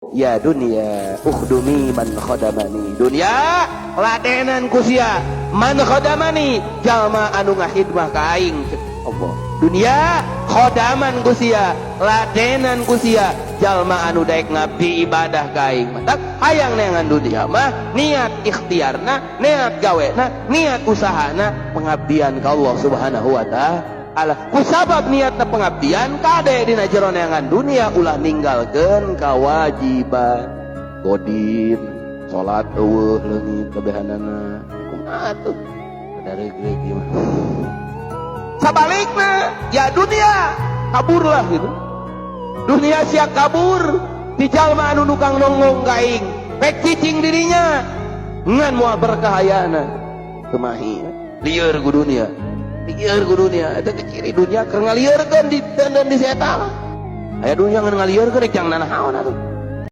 Ya dunia ukhdumi man khadamani. Dunia ladenan ku sia man khadamani, jalma anu ngahidmah ka aing Allah. Dunia khodaman ku sia, ladenan ku sia jalma anu daek ngabdi ibadah ka aing. Matak hayang neangan dunia mah niat ikhtiarna, niat gawena, niat usahana pengabdian ka Allah Subhanahu wa ta'ala. Kusabab niatna pengabdian, kade dina jero neangan dunia ulah ninggalkeun kewajiban. Godin salat eueuh leungit kabehanana, kumaha tuh ada regreg ieu mah. Sabalikna, ya dunia kaburlah gitu. Dunia sia kabur ti jalma anu nukang nonggong ka aing, pek cicing dirinya ngan moal berkah ayana. Kemahi lieur ku dunia, lieur ku dunia. Eta ciri dunia keur ngalieurkeun di dan di setan. Aya dunia ngan ngalieurkeun, rek jang nanaon atuh.